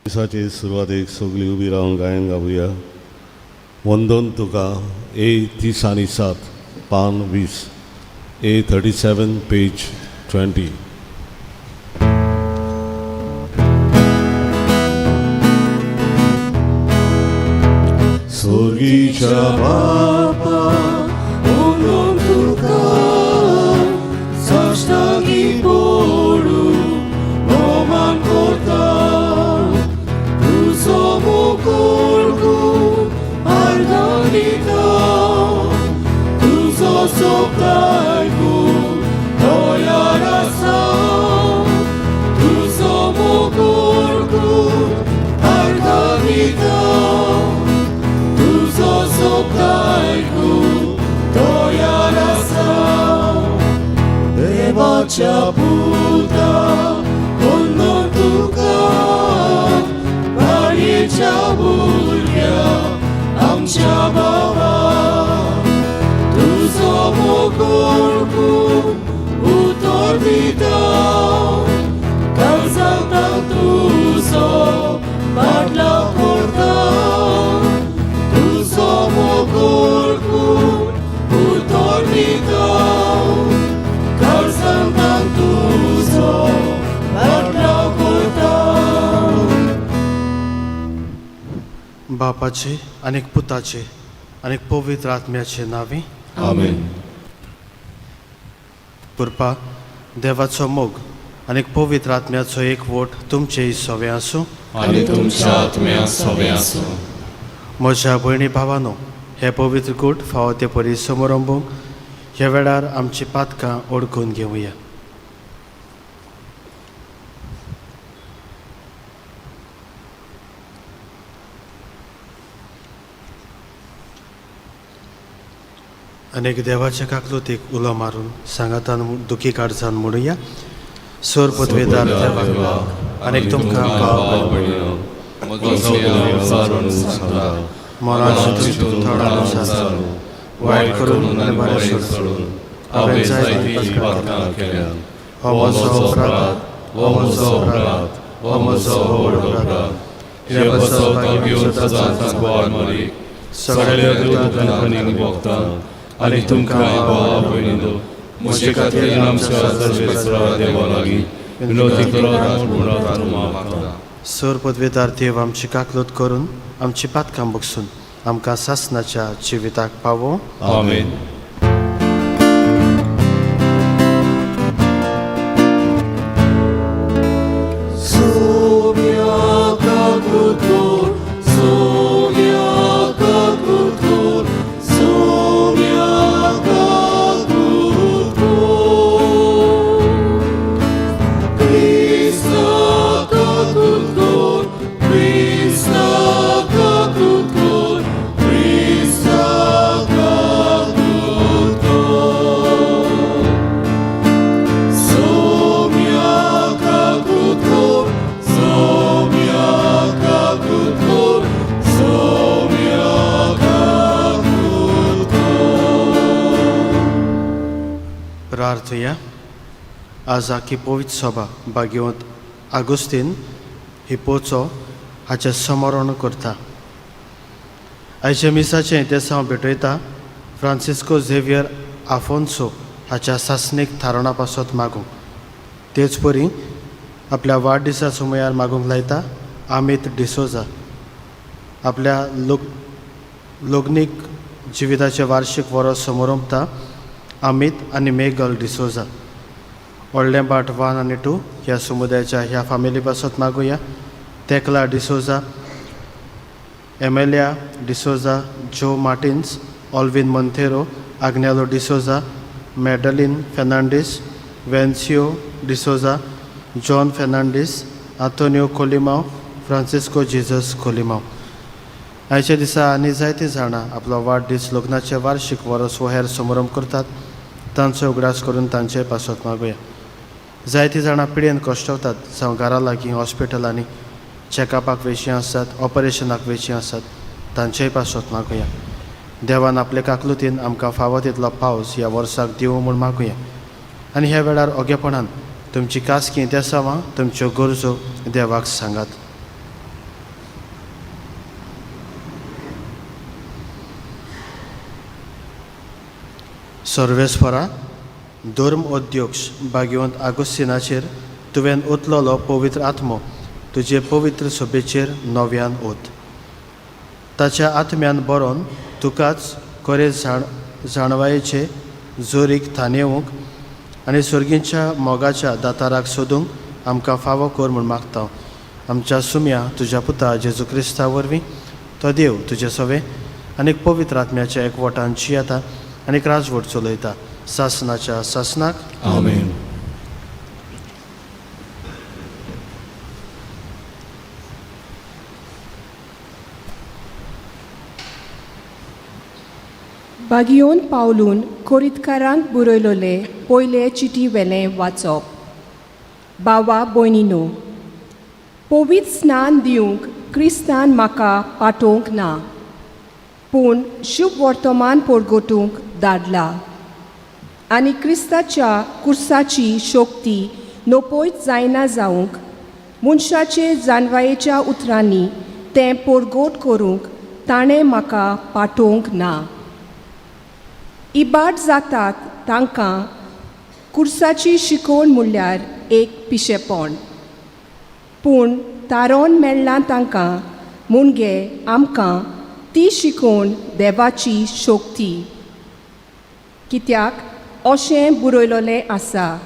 दिसाचे सुरवातेक सगळीं उबी रावन गायन गावया. वंदन तुका, ए 37, पान 20, ए 37, पेज 20. स्वर्गीच्या बापा, वंदन तुका, साश्टांगी पडून भोवमान करता. तुजो मोग आर्गां दिता, तुजो शब्द आयकूंक तयार आसा. तुजो मोग आर्गां दिता, तुजो शब्द आयकूंक तयार आसा. देवाच्या पुता, वंदन तुका, मारयेच्या भुरग्या आमच्या बाबा. तुजो मोग उतर दिता, काळजांत तुजो पाटलाव करता. तुजो मोग उतर दिता, काळजांत तुजो पाटलाव करता. बापाचे आनी पुताचे आनी पवित्र आत्म्याचे नांवी. आमेन. कृपा, देवाचो मोग आनी पवित्र आत्म्याचो एकवट तुमचे सवे आसूं. आनी तुमच्या आत्म्या सवे आसूं. म्हज्या भयणी भावानो, हे पवित्र गूट फावो ते परी समारंभूंक ह्या वेळार आमची पातकां ओळखून घेवया. अनेक देवाच्या काकलुतीक उलो मारून सांगातान दुखी काळजान म्हणुया. सोर पदवेदार देवाक आनी तुमकां भाव भयणीनो, म्हजो विचारून सांगा, मनान चिंतून थोडान वायट करून आनी बरें सोडून हांवें जायतीं पातकां केल्यात. हो म्हजो अपराध, हो म्हजो अपराध, हो म्हजो व्हड अपराध. हे पासत घेवन सदांच कुवार मारी, सगळ्या देवदूतांक आनी भक्तांक आनी तुमकां भावा भयणीनो, म्हजे खातीर आमच्या सर्वेस्परा देवा लागीं विनवती करात म्हूण हांव मागतां. सर पदवेदार देव आमची काकलूत करून आमची पातकां बगसून आमकां सासनाच्या जिविताक पावो. आमेन. सोम्या काकूत कर, सोम्या काकूत कर, सोम्या काकूत कर. क्रिस्ता काकूत कर, क्रिस्ता काकूत कर, क्रिस्ता काकूत कर. सोम्या काकूत कर, सोम्या काकूत कर, सोम्या काकूत कर. प्रार्थया. आज आखी पवित्र सभा भाग्यवंत आगुस्तीन हिपोचो हाचें स्मरण करता. आयच्या मिसाचें इतिहास भेटयता फ्रांसिस्को झेवियर आफोन्सो हाच्या सासणीक थारोवणा पासत मागूंक, तेच परी आपल्या वाडदिसा सुमयार मागूंक लायता आमीत डिसोजा. आपल्या लोक लग्नीक जिविताचें वार्शीक वरस समारंभता अमित आनी मेगल डिसोजा. व्हडलें बाट 1 आनी 2 ह्या समुदायाच्या ह्या फामिली पासत मागुया. तेकला डिसोजा, एमेलिया डिसोजा, जो मार्टिन्स, ऑल्विन मोंतेरो, आग्नेलो डिसोजा, मॅडलिन फेर्नांडीस, वेन्सियो डिसोजा, जॉन फेर्नांडीस, आंतोनियो कोलिमाव, फ्रांसिस्को जेजस कोलिमाव. आयच्या दिसा आनी जायतीं जाणां आपलो वाडदीस, लग्नाचें वार्शीक वरस वो हेर समारंभ करतात. तांचो उगडास करून तांचे पासत मागुया. जायतीं जाणां पिडेन कश्टवतात, जावं घरा लागीं हॉस्पिटलांनी चॅकअपाक वेचीं आसात, ऑपरेशनाक वेचीं आसात, तांचेय पासत मागुया. देवान आपले काकलुतीन आमकां फावो तितलो पावस ह्या वर्साक दिवं म्हूण मागुया. आनी ह्या वेळार ओगेपणान तुमची खासगी देसावां, तुमच्यो गरजो देवाक सांगात. सर्वेस्परा, धर्म अध्यक्ष भाग्यवंत आगोस्तिनाचेर तुवें ओतलोलो पवित्र आत्मो तुजे पवित्र सभेचेर नव्यान ओत। ताच्या आत्म्यान बरोवन तुकाच खरे जाणवायेचे जोरीक थानेवंक आनी सर्गीच्या मोगाच्या दाताराक सोदूंक आमकां फावो कर म्हूण मागता। आमच्या सुम्या तुज्या पुता जेजू क्रिस्ता वरवीं तो देव तुजे सवे आनी पवित्र आत्म्याच्या एकवटान जियेता आनी राजवट चलयता सासनाच्या सासनाक। आमेन। बागियोन पावलून कोरितकारांक बरयलोले पयले चिटी वेलें वाचप। बावा भयणीनो, पवित्र स्नान दिवंक क्रिस्तान म्हाका पाठोवंक ना, पूण शुभ वर्तमान परगटूंक धाडला आनी क्रिस्ताच्या कुर्साची शक्ती नपयत जायना जावंक मनशाचे जानवायेच्या उतरांनी तें परगट करूंक ताणें म्हाका पाठोवंक ना। इबाड जातात तांकां कुर्साची शिकोवण म्हणल्यार एक पिशेपण, पूण तारोन मेळ्ळां तांकां मुणगे आमकां ती शिकोवण देवाची शक्ती। कित्याक अशें बरयलोलें आसा,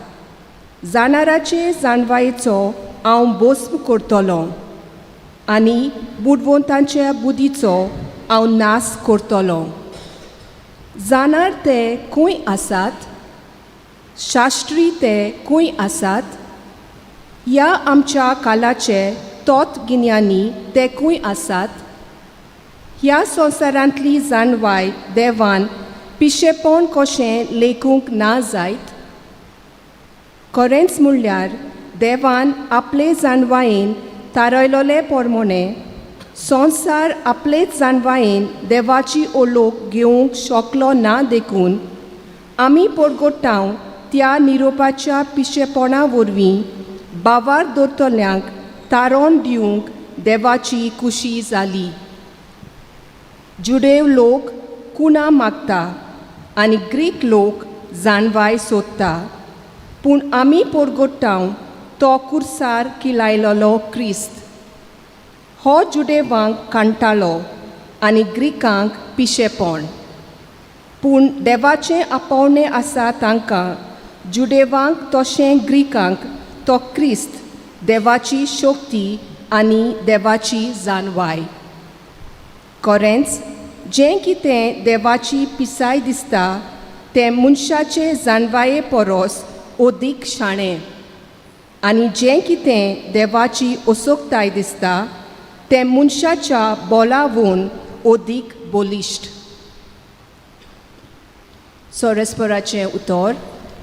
जाणाराचे जाणवायेचो हांव बोस्म करतलो आनी बुदवंतांच्या बुदीचो हांव नास करतलो। जाणार ते खंय आसात, शास्त्री ते खंय आसात, ह्या आमच्या कालाचे तत्वगिन्यानी ते खंय आसात? ह्या संवसारांतली जाणवाय देवान पिशेपण कशें लेखूंक ना जायत? खरेंच म्हणल्यार देवान आपले जाणवायेन थारायलोले प्रमाणे संवसार आपलेच जाणवायेन देवाची ओलोक घेवंक शकलो ना, देखून आमी परगटाव त्या निरोपाच्या पिशेपणा वरवीं बावार दवरतल्यांक तारोन दिवंक देवाची खुशी जाली। जुडेव लोक कुणा मागता आनी ग्रीक लोक जाणवाय सोदता, पूण आमी परगटाव तो कुर्सार किलायलोलो क्रिस्त। हो जुडेवांक कांटालो आनी ग्रिकांक पिशेपण, पूण देवाचें आपोवणें आसा तांकां जुडेवांक तशें ग्रिकांक तो क्रिस्त देवाची शक्ती आनी देवाची जाणवाय। खरेंच जें कितें देवाची पिसाय दिसता तें मनशाचे जाणवाये परस अदीक शाणें, आनी जें कितें देवाची असोकताय दिसता तें मनशाच्या बोलावून अदीक बलिश्ट। सोरस्पराचें उतर।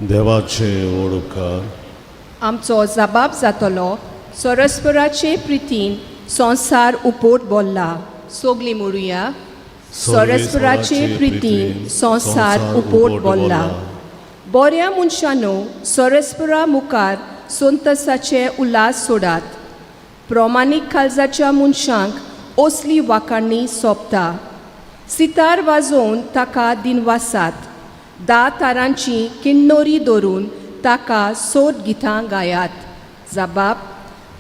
देवाचे व्हड उपकार। आमचो जबाब जातलो सोरस्पराचे प्रितीन संवसार उपोट बोल्ला। सोगली म्हणुया, सोरस्पराचे प्रितीन संवसार उपोट बोल्ला। बऱ्या मनशानो, सोरस्परा मुखार संतसाचे उल्हास सोडात। प्रमाणीक काळजाच्या मनशांक असली वाखाणी सोंपता। सितार वाजोवन ताका दिनवासात, 10 तारांची किण्णोरी धरून ताका सोद गितां गायात। जबाब,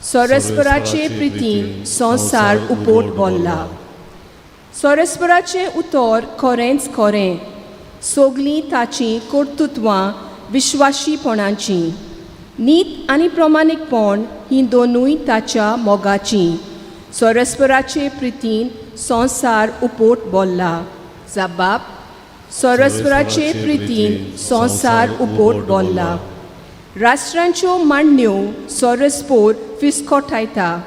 सोरस्पराचे प्रितीन संवसार उपोट बोल्ला। सोरस्पराचें उतर खरेंच खरें, सगलीं ताचीं कर्तृत्वां विश्वाशीपणाचीं। नीत आनी प्रमाणीकपण हीं दोनूय ताच्या मोगाचीं। सोरस्पराचे प्रितीन संवसार उपोट बोल्ला। जबाब, सोरस्पराचे प्रितीन संवसार उपोट बोल्ला। राष्ट्रांच्यो मांडण्यो सोरस्पोर फिस्कोठायता,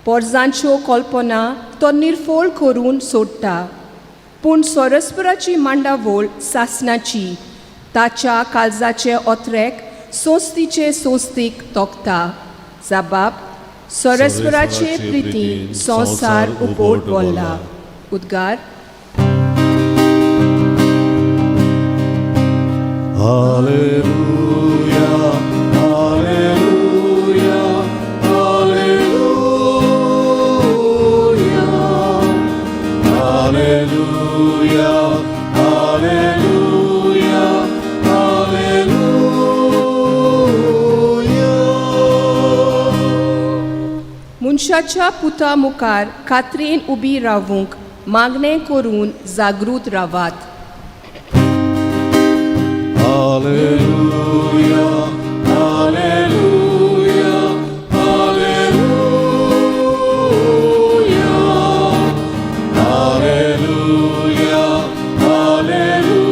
पोरजांच्यो कल्पना तो निर्फोळ करून सोडटा। पूण सोरस्पराची मांडावळ सासनाची, ताच्या काळजाचे ओत्रेक सोस्तीचे सोस्तीक तोखता। जबाब, सोरस्पराचे प्रितीन संवसार उपोट बोल्ला। उद्गार। Hallelujah, hallelujah, hallelujah, hallelujah, hallelujah, मनशाच्या पुता मुखार खात्रेन उबी रावूंक मागणें करून जागृत रावात. Alleluia, Alleluia, Alleluia, Alleluia, Alleluia,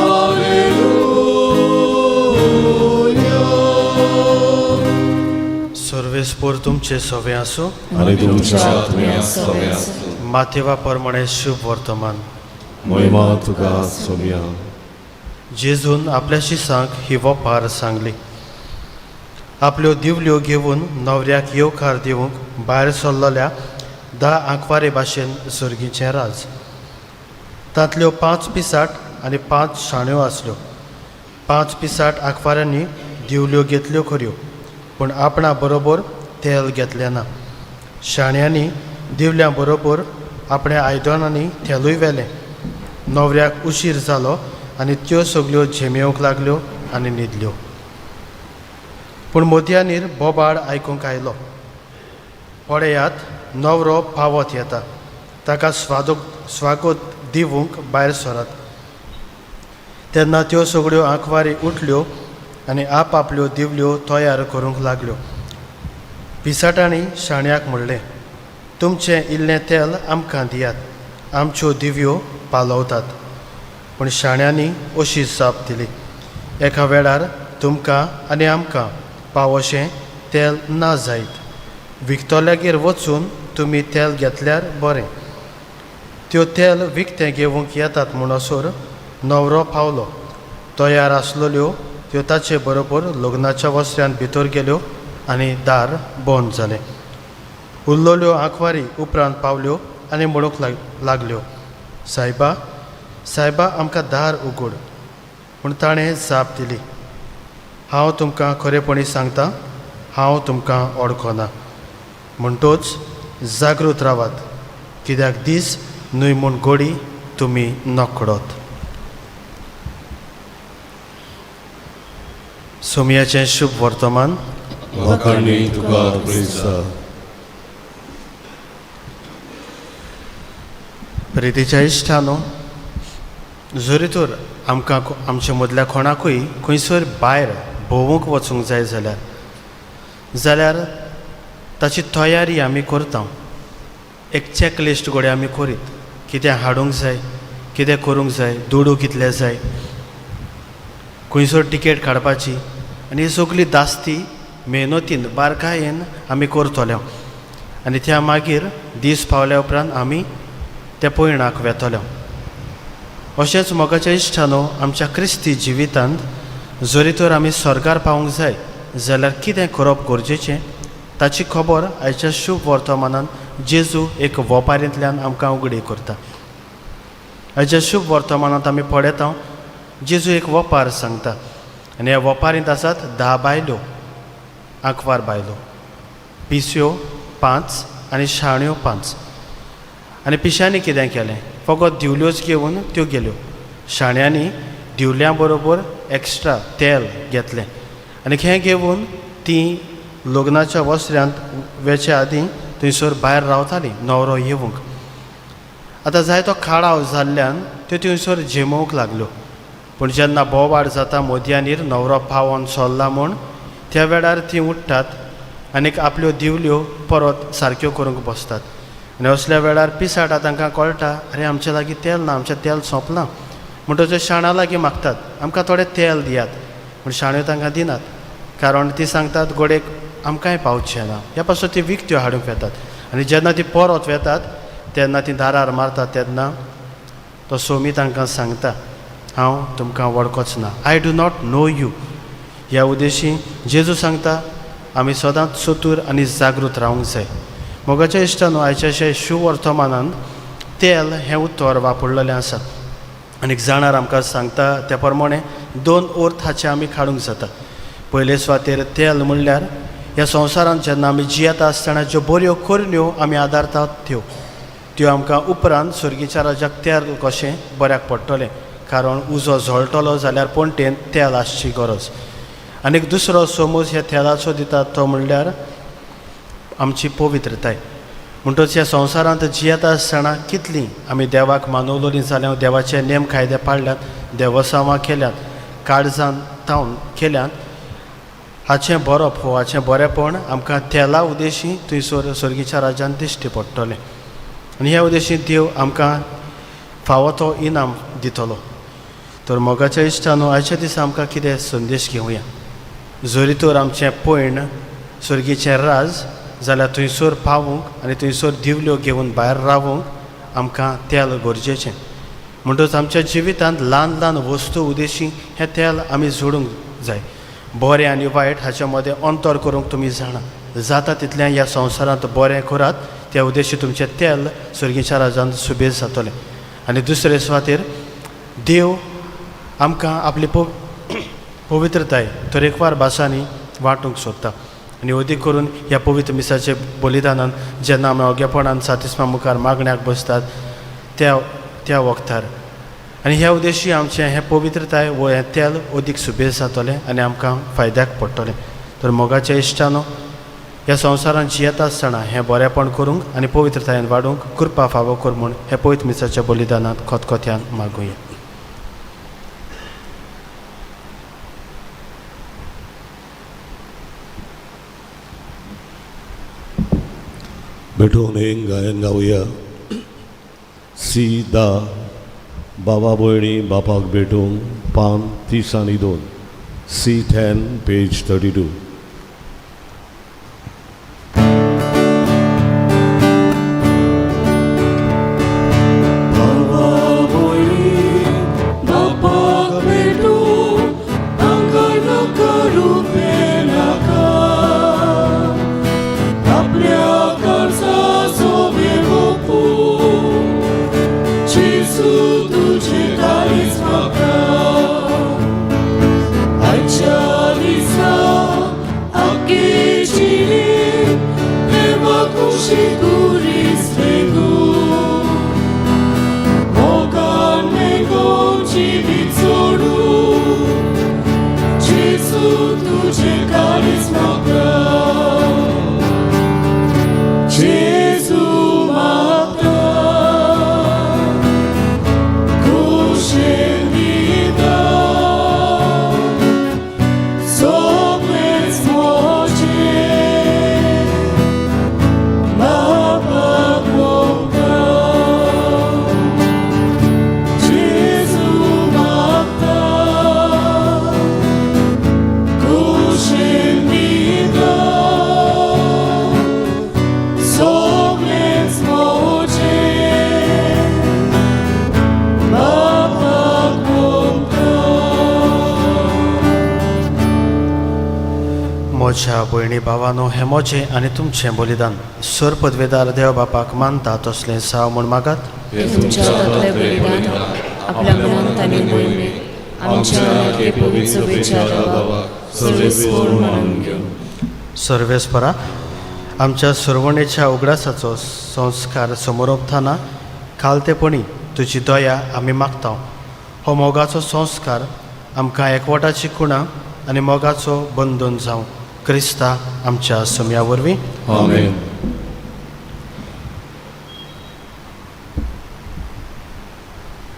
Alleluia. सर्वेस्पोर तुमचे सवे आसूं. आनी तुमच्या आत्म्या सवे आसूं. माथेवा प्रमाणे शुभ वर्तमान. महिमा तुका सोम्या. जेजून आपल्या शिसांक ही वपार सांगली. आपल्यो दिवल्यो घेवन न्हवऱ्याक येवकार दिवंक भायर सरलेल्या 10 आंकवारे भाशेन सर्गीचें राज. तांतल्यो 5 पिसाट आनी 5 शाण्यो आसल्यो. 5 पिसाट आंकवाऱ्यांनी दिवल्यो घेतल्यो खऱ्यो, पूण आपणा बरोबर तेल घेतलें ना. शाण्यांनी दिवल्यां बरोबर आपल्या आयदनांनी तेलूय व्हेलें. न्हवऱ्याक उशीर जालो आनी त्यो सगल्यो झेमेवंक लागल्यो आनी न्हिदल्यो. पूण मोतयानीर बोबाळ आयकूंक आयलो, पळयात न्हवरो पावत येता, ताका स्वागत दिवंक भायर सरात. तेन्ना त्यो सगळ्यो आंकवारी उठल्यो आनी आपआपल्यो दिवल्यो तयार करूंक लागल्यो. पिसाटांनी शाण्याक म्हणलें, तुमचें इल्लें तेल आमकां दियात, आमच्यो दिव्यो पालवतात. पूण शाण्यांनी अशी जाप दिली, एका वेळार तुमकां आनी आमकां पावोशें तेल ना जायत, विकतल्यागेर वचून तुमी तेल घेतल्यार बरें. त्यो तेल विकतें घेवंक येतात म्हणसर न्हवरो पावलो. तयार आसलेल्यो त्यो ताचे बरोबर लग्नाच्या वस्त्रान भितर गेल्यो आनी दार बंद जालें. उरलेल्यो आंकवारी उपरांत पावल्यो आनी म्हणूंक लागल्यो, सायबा सायबा आमकां दार उगड. पूण ताणें जाप दिली, हांव तुमकां खरेपणी सांगता, हांव तुमकां वळखना. म्हणटोच जागृत रावात, कित्याक दीस न्हय म्हूण गोडी तुमी नकडत. सोमयाचें शुभ वर्तमान. वाखाणी तुका क्रिस्ता. प्रितीच्या इश्टानो, जरी तर आमकां आमच्या मदल्या कोणाकूय खंयसर भायर भोंवूंक वचूंक जाय जाल्यार ताची तयारी आमी करता. एक चॅकलिस्ट घडये आमी करीत, कितें हाडूंक जाय, कितें करूंक जाय, दुडू कितले जाय, खंयसर टिकेट काडपाची, आनी ही सगली दास्ती मेहनतीन बारकायेन आमी करतले. आनी त्या मागीर दीस पावल्या उपरांत आमी त्या पयणाक वेतले. अशेंच मोगाच्या इश्टानो, आमच्या क्रिस्ती जिवितांत जरी तर आमी स्वर्गार पावूंक जाय जाल्यार कितें करप गरजेचें ताची खबर आयच्या शुभ वर्तमानान जेजू एक वपारींतल्यान आमकां उगडी करता. आयच्या शुभ वर्तमानांत आमी पळयता, जेजू एक वपार सांगता आनी ह्या वपारींत आसात 10 बायलो, आंकवार बायलो, पिस्यो 5 आनी शाण्यो 5. आनी पिश्यांनी कितें केलें, फकत दिवल्योच घेवन त्यो गेल्यो. शाण्यांनी दिवल्यां बरोबर एक्स्ट्रा तेल घेतलें आनी हें घेवन तीं लग्नाच्या वस्त्रांत वेचे आदीं थंयसर भायर रावतालीं न्हवरो येवंक. आतां जायतो काळाव जाल्ल्यान त्यो थंयसर झेमोवंक लागल्यो. पूण जेन्ना बोवाळ जाता मोदयानीर न्हवरो पावोन सोल्ला म्हूण, त्या वेळार तीं उठ्ठात आनीक आपल्यो दिवल्यो परत सारक्यो करूंक बसतात. आनी असल्या वेळार पिसाटा तांकां कळटा, आरे आमचे लागीं तेल ना, आमचें तेल सोंपलां. म्हणटच त्यो शाणा लागीं मागतात, आमकां थोडें तेल दियात. पूण शाण्यो तांकां दिनात, कारण ती सांगतात गोडेक आमकांय पावचें ना. ह्या पासून ती विकत्यो हाडूंक वेतात. आनी जेन्ना ती परत वेतात तेन्ना ती दारार मारतात, तेन्ना तो सोमी तांकां सांगता, हांव तुमकां वळखोच ना, I do not know you. ह्या उद्देशी जेजू सांगता, आमी सदांच चतूर आनी जागृत रावंक जाय. मोगाच्या इश्टानो, आयच्या अशें शुवर्तमानान तेल हें उतर वापरलेलें आसा. आनी जाणार आमकां सांगता त्या प्रमाणे 2 अर्थ हाचे आमी काडूंक जाता. पयले सुवातेर तेल म्हणल्यार ह्या संवसारांत जेन्ना आमी जियेता आसतना ज्यो बऱ्यो करण्यो आमी आदारतात त्यो आमकां उपरांत सर्गीच्या राजाक तेल कशें बऱ्याक पडटलें, कारण उजो जळटलो जाल्यार पणटेन तेल आसची गरज. आनीक दुसरो समज ह्या तेलाचो दिता तो म्हणल्यार आमची पवित्रताय. म्हणटच ह्या संवसारांत जियेता आसतना कितलीं आमी देवाक मानवलोलीं जाल्यार, देवाचे नेम कायदे पाळल्यात, देवसांवां केल्यात, काळजान तावन केल्यात, हाचें बरोप हो हाचें बरेंपण आमकां तेला उदेशी थंयसर सर्गीच्या राज्यान दिश्टी पडटलें आनी ह्या उदेशी देव आमकां फावो तो इनाम दितलो. तर मोगाच्या इश्टानो, आयच्या दिसा आमकां कितें संदेश घेवया. जरी तर आमचें पयण सर्गीचें राज जाल्यार थंयसर पावूंक आनी थंयसर दिवल्यो घेवन भायर रावूंक आमकां तेल गरजेचें. म्हणटच आमच्या जिवितांत ल्हान ल्हान वस्तू उदेशी हें तेल आमी जोडूंक जाय. बरें आनी वायट हाच्या मदें अंतर करूंक तुमी जाणा जाता तितलें ह्या संवसारांत बरें करात, त्या उदेशी तुमचें तेल सर्गीच्या राजांत सुबेज जातलें. आनी दुसरे सुवातेर देव आमकां आपली पवित्रताय तरेकवार भासांनी वांटूंक सोदता आनी अदीक करून ह्या पवित्र मिसाचे बलिदानान जेन्ना आमी अगेपणान सातिस्मा मुखार मागण्याक बसतात त्या त्या वखदार आनी ह्या उद्देशी आमचें हें पवित्रताय वो हें तेल अदीक सुबेज जातलें आनी आमकां फायद्याक पडटलें. तर मोगाच्या इश्टानो, ह्या संवसारांत जियेता आसतना हें बरेंपण करूंक आनी पवित्रतायेन वाडूंक कृपा फावो कर म्हूण हे पवित्र मिसाच्या बलिदानांत खतखत्यान मागुया. भेटून एक गायन गावया. सी दा बाबा भयणी बापाक भेटूंक, पान 32, C10 page 32. म्हज्या भयणी भावानो, हें म्हजें आनी तुमचें बलिदान सर पदवेदार देव बापाक मानता तसलें साव म्हूण मागात. तुमच्या हातांतलें बलिदान आपल्या मनांत आनी मोहिमेक आमच्या आनी पवित्र सभेच्या देवाक सर्वेस्पर मानून घेवं. सर्वेस्परा, आमच्या सुरवणेच्या उगडासाचो संस्कार समरोपताना खालतेपणी तुजी दया आमी मागता. हो मोगाचो संस्कार आमकां एकवटाची खुणा आनी मोगाचो बंधन जावं क्रिस्ता आमच्या सम्या वरवीं. आमेन.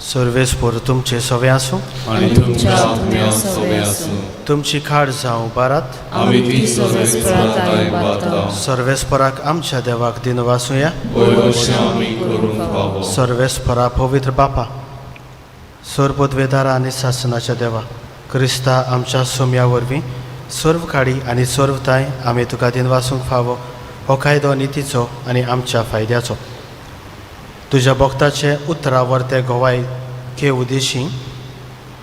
सर्वेस्पर तुमचे सवे आसूं आनी तुमच्या आत्म्या सवे आसूं. तुमची खाड जावं बारात. आमी ती सर्वेस्परा बारता. सर्वेस्पराक आमच्या देवाक दिनवासुया. वयर आमी करूंक फावो. सर्वेस्परा पवित्र बापा, सर्वपदवेदारा आनी सासनाच्या देवा, क्रिस्ता आमच्या सोम्या वरवीं सर्व काडी आनी सर्वताय आमी तुका दिनवासूंक फावो हो कायदो नितीचो आनी आमच्या फायद्याचो. तुज्या भक्ताचे उतरा वर्ते गोवाय के उदेशी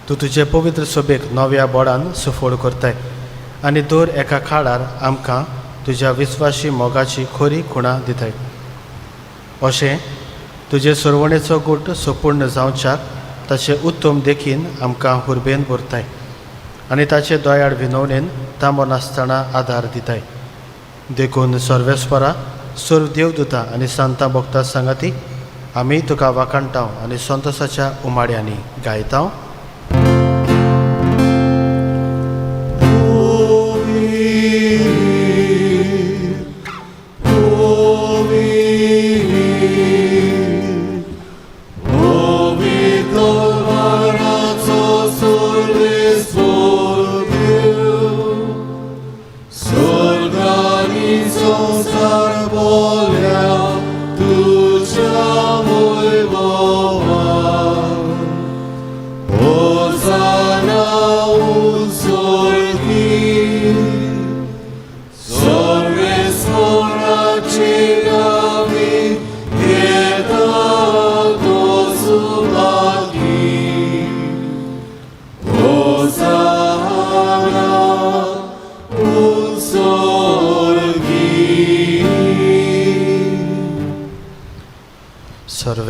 तूं तुजे पवित्र सभेक नव्या बोडान सुफोड करताय आनी दर एका काळार आमकां तुज्या विस्वाशी मोगाची खरी खुणा दिताय. अशें तुजे सरवणेचो गूट संपूर्ण जावच्याक ताचे उत्तम देखीन आमकां हुर्बेन भरताय आनी ताचे दयाळ विनवणेन तांबो नासतना आदार दिताय. देखून सर्वेस्परा सर्व देवदूता आनी सांतां भक्ता सांगाती आमी तुका वाखाणटाव आनी संतोसाच्या उमाड्यांनी गायताव.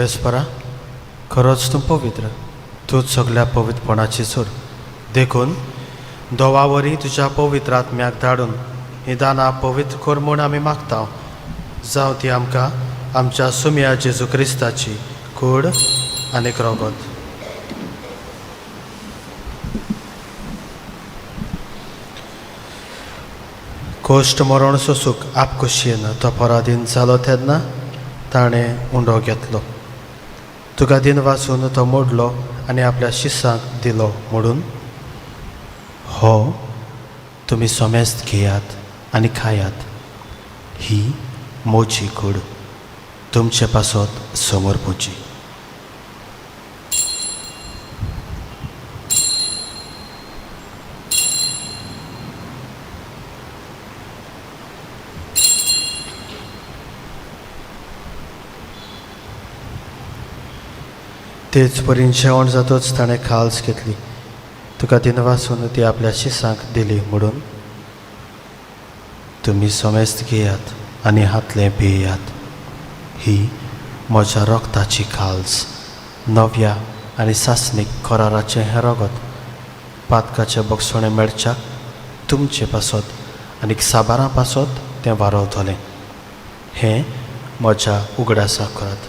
सर्वेस्परा, खरोच तूं पवित्र, तूंच सगल्या पवित्रपणाची सोड. देखून दोवा वरी तुज्या पवित्र आत्म्याक धाडून ही दानां पवित्र कर म्हूण आमी मागता. जावं ती आमकां आमच्या सुमया जेजू क्रिस्ताची कूड आनीक रोगत. कोश्ट मरण सोसूक आपखुशयेन तो पराधीन जालो तेन्ना ताणें उंडो घेतलो, तुका दिन वाचून तो मोडलो आनी आपल्या शिसांक दिलो म्हणून, हो तुमी समेस्त घेयात आनी खायात, ही मोजी कूड तुमचे पासत समर्पुची. तेच परीन जेवण जातच ताणें खाल्स घेतली, तुका दिन वाचून ती आपल्या शिसांक दिली म्हणून, तुमी समेस्त घेयात आनी हातलें पियेयात, ही म्हज्या रगताची खाल्स, नव्या आनी सासणीक कराराचें हें रगत, पातकाचें बक्षणें मेळच्याक तुमचे पासत आनी साबारां पासत तें वारवतलें. हें म्हज्या उगडासाक करात.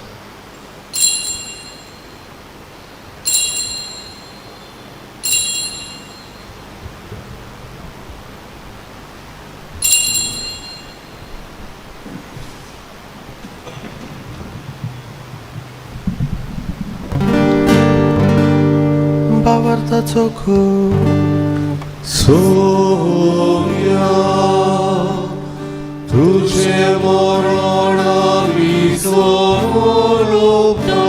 भावार्थाचो सोम्या तुझे मरण आमी सोलोता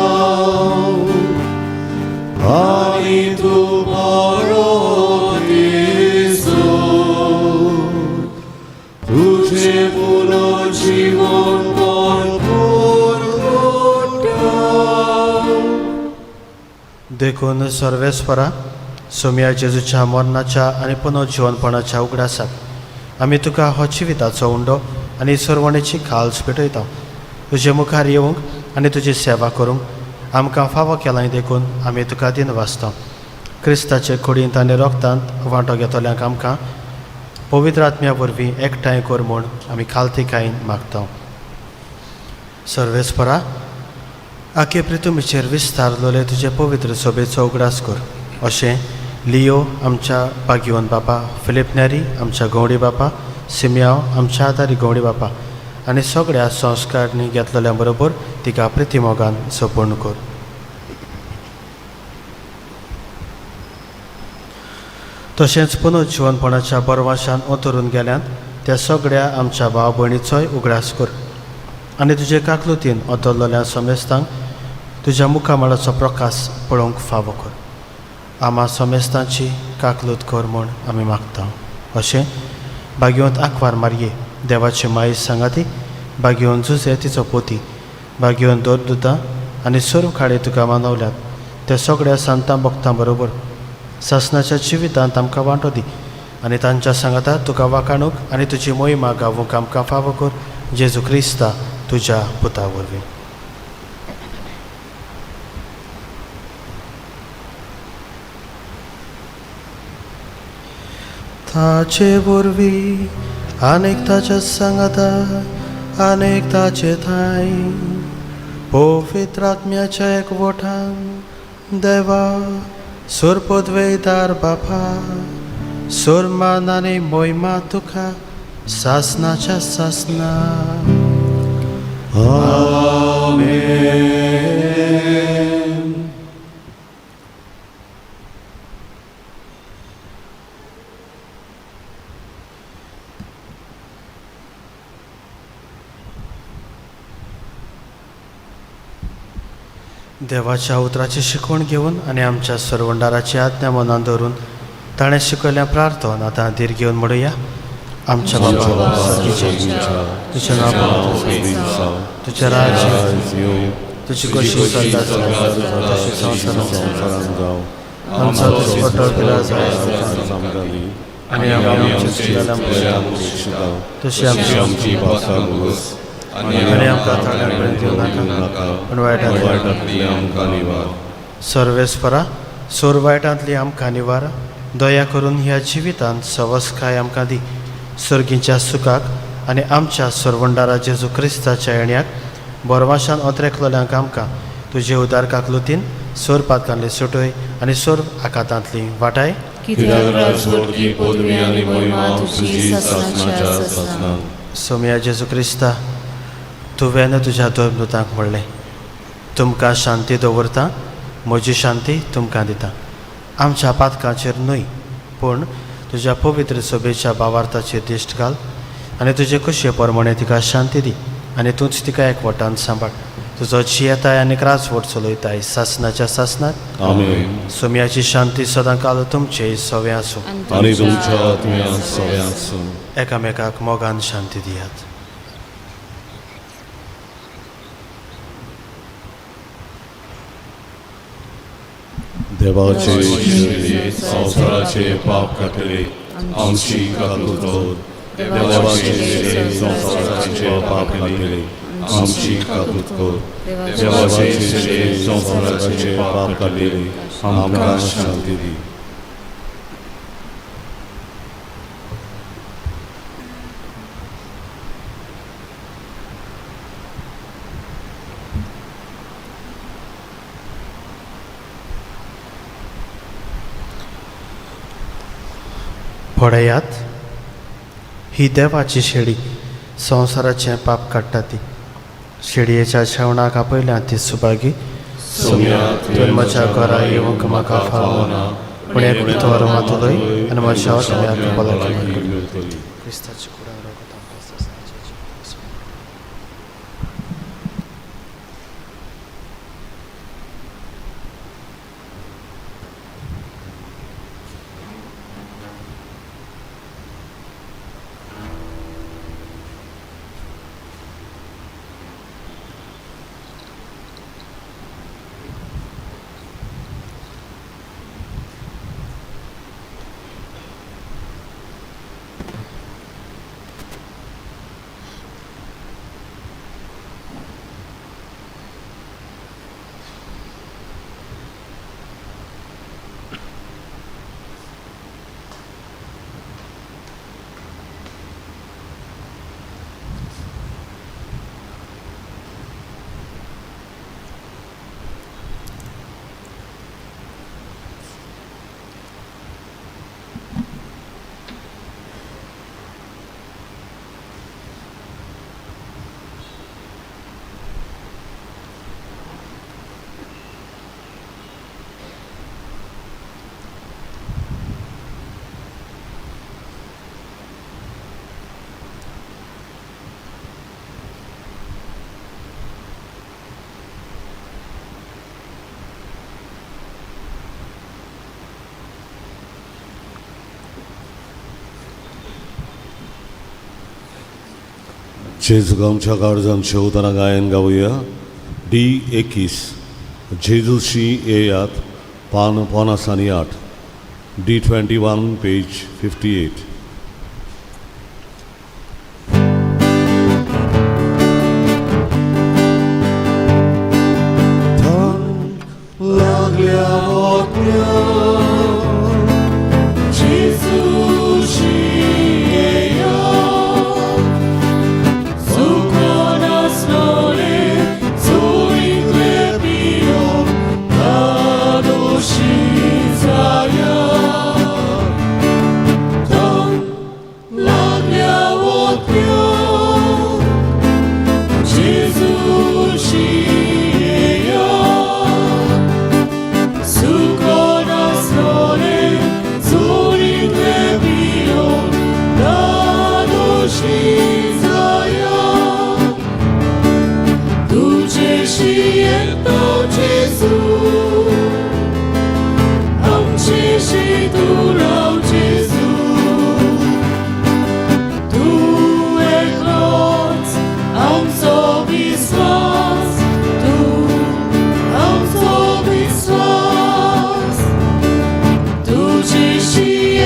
आनी तूं परत येसो तुझे पुनर्जीवनपण परगट्टा. देखून सर्वेस्परा, सोमया जेजूच्या मरणाच्या आनी पुनर्जिवनपणाच्या उगडासाक आमी तुका हो जिविताचो उंडो आनी सरवणेची खाल्स पेटयता. तुजे मुखार येवंक आनी तुजी सेवा करूंक आमकां फावो केलां देखून आमी तुका दिन वाचता. क्रिस्ताचे कुडींत आनी रोगतांत वांटो घेतल्यांक आमकां पवित्र आत्म्या वरवीं एकठांय कर म्हूण आमी खालतीकायेन मागता. सर्वेस्परा, आखे प्रितुमीचेर विस्तारलोले तुजे पवित्र सोबेचो उगडास कर. अशें लियो आमच्या बागिवन बापा, फिलीप न्यारी आमच्या गवडी बापा, सिमयाव आमच्या आदारी गवडी बापा आनी सगळ्या संस्कारणी घेतलेल्या बरोबर तिका प्रितीमोगान सपूर्ण कर. तशेंच पुनर्जिवनपणाच्या बरवाशान अंतरून गेल्यान त्या सगळ्या आमच्या भाव भयणीचोय उगडास कर आनी तुजे काकलुतीन अंतरलेल्या समेस्तांक तुज्या मुखामळाचो प्रकाश पळोवंक फावो कर. आमा समेस्तांची काकलूत कर म्हूण आमी मागता. अशें बागेवंत आंकवार मारये देवाचे माई सांगाती, बागेवन जुजे तिचो पोती, बागेवन दोर दुतां आनी सर्व खाडे तुका मानवल्यात त्या सगळ्या सांतां भक्तां बरोबर सासनाच्या जिवितांत आमकां वांटो दी आनी तांच्या सांगाता तुका वाखाणूक आनी तुजी मोहिमा गावूंक आमकां फावो कर. जेजू क्रिस्ता तुज्या पुता वरवीं. ताचे वरवीं आनीक ताच्या सांगाता आनीक ताचे ठांय पवित्र आत्म्याच्या एकवटान देवा सुरपदवेदार बापा, सुरमान आनी मोहिमा तुका सासनाच्या सासना. आमेन. देवाच्या उतराची शिकवण घेवन आनी आमच्या सरवंडाराची आज्ञा मनान धरून ताणें शिकयल्ल्या प्रार्थन आतां धीर घेवन म्हणुया. आमच्या बाबा स्वर्गीच्या, तुजें नांव पवित्र जावं, तुजें राज्य येवं, तुजी कशी स्वर्गात तशी संवसारांत संवसारांत जावं. आमचो दिसपट्टो पिराय आमकां दी आनी आमी आमच्या चुकलेल्यांक शिकता तशी आमची आमची पापा भोगस आनी आमकां ताळ्या दिवं नाका, पूण वायटांतली आमकां निवार. सर्वेस्परा, सोर वायटांतली आमकां निवार, दया करून ह्या जिवितांत सवसकाय आमकां दी. सर्गीच्या सुखाक आनी आमच्या सरवंडारा जेजू क्रिस्ताच्या येण्याक बोरवाशान ओत्रेकलोल्यांक आमकां तुजे उदार काकलुतीन सोर पातकांतली सुटय आनी सोर आकातांतली वाटाय. कित्याक राजवटकी पदवी आनी महिमा तुजी सासणाच्या सासणाक. सोमया जेजू क्रिस्ता, तुवें तुज्या धर्मदूतांक म्हणलें, तुमकां शांती दवरता, म्हजी शांती तुमकां दिता. आमच्या पातकांचेर न्हय, पूण तुज्या पवित्र सभेच्या बावार्थाचेर दिश्ट घाल आनी तुजे कुशे प्रमाणे तिका शांती दी आनी तूंच तिका एकवटान सांबाळ. तुजो जियेताय आनी राजवट चलयताय सासनाच्या सासनाक. आमेन. सोमयाची शांती सदांकाल तुमचे सवे आसूं. आनी तुमच्या आत्म्यांत सवे आसूं. एकामेकाक मोगान शांती दियात. देवाचे शेळये संवसाराचे पाप काडटले आमची काकूत कर. देवाचे शेळये संवसाराचे पाप काडटले आमची काकूत कर. देवाचे शेळये संवसाराचे पाप काडटले आमकां शांती दी. पळयात, ही देवाची शेळी संवसाराचें पाप काडटा ती. शेळयेच्या शेवणाक आपयल्या ती सुभागी. सोम्या, तुवें म्हज्या घरा येवंक म्हाका फावना, पूण एक उतर मातलोय आनी म्हज्या आत्म्याक भलायकी मेळटली. क्रिस्ताच्या कुडान रगत आमकां सासणाचें जिवीत आसूं. जेजू आमच्या काळजान शेवतना गायन गावया. डी 21 जेजूशी येयात, पान 58, डी 21 पेज 58. लागल्या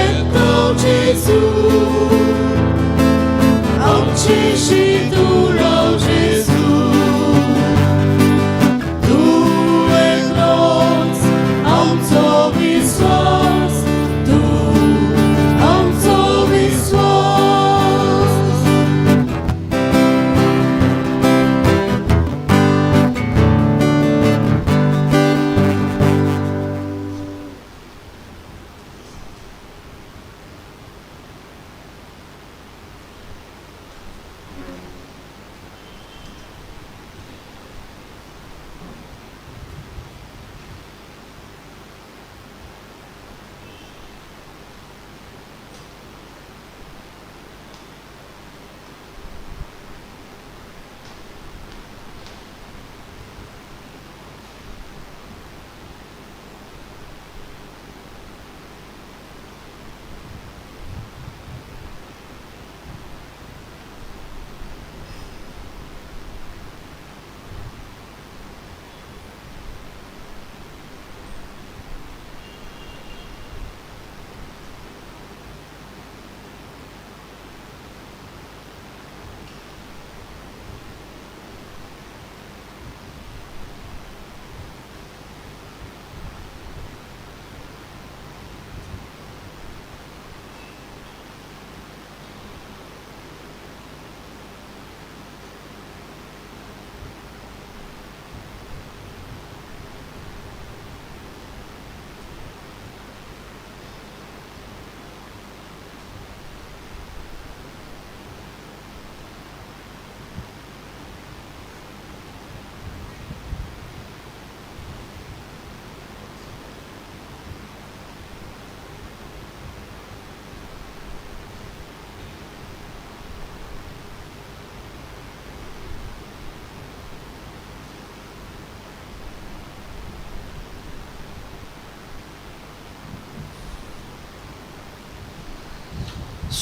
Gesù,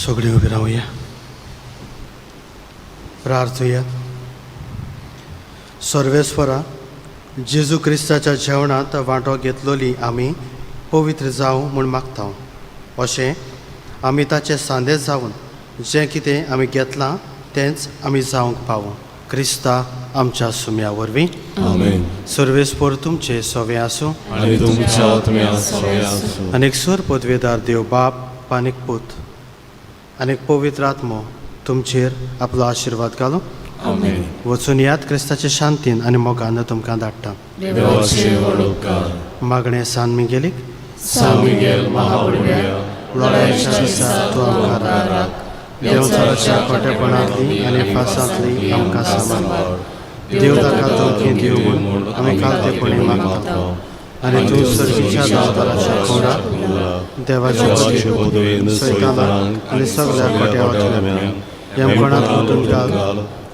सगळीं उबी रावया, प्रार्थुया. सर्वेस्वरा, जेजू क्रिस्ताच्या जेवणांत वांटो घेतलोली आमी पवित्र जावं म्हूण मागता. अशें आमी ताचे सांदे जावन जें कितें आमी घेतलां तेंच आमी जावंक पावूं, क्रिस्ता आमच्या सुम्या वरवीं. आमेन. सर्वेस्पर तुमचे सवे आसूं. आनी तुमच्या आत्म्या सवे आसूं. आनी सुर पदवेदार देव बाप आनीक पूत आनीक पवित्र आत्मो तुमचेर आपलो आशिर्वाद घालूं. आमेन. वचून यात, क्रिस्ताचे शांतीन आनी मोगान तुमकां धाडटा. देवाचे व्हड उपकार. मागणें सान मिगेलीक. सान मिगेल महापुर्व्या, लढायेच्या दिसा तूं आमकां राख. देंवचाराच्या खोटेपणांतली आनी फासांतली आमकां सांबाळ. देव ताका धमकी दिवं म्हूण आमी कालतेपणी मागता. आनी तूं सर्गीच्या दावदाराच्या कोणाक देवाचे देवाचे पदवेन पदवेन सैतानाक आनी सगळ्या खोट्या वाटल्यांक यमकोणांत गुंतून घाल,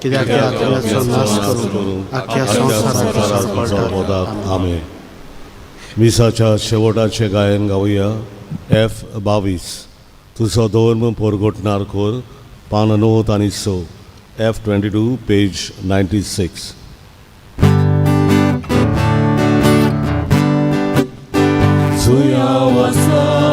कित्याक त्या आत्म्याचो नाश करून आख्ख्या संवसाराक पदाक. पडटा. आमेन. मिसाच्या शेवटाचें गायन गावया, एफ 22, तुजो धर्म पोरगोटणार कोर, पान 9 आनी 6, एफ 22, पेज 96. सुया वसा.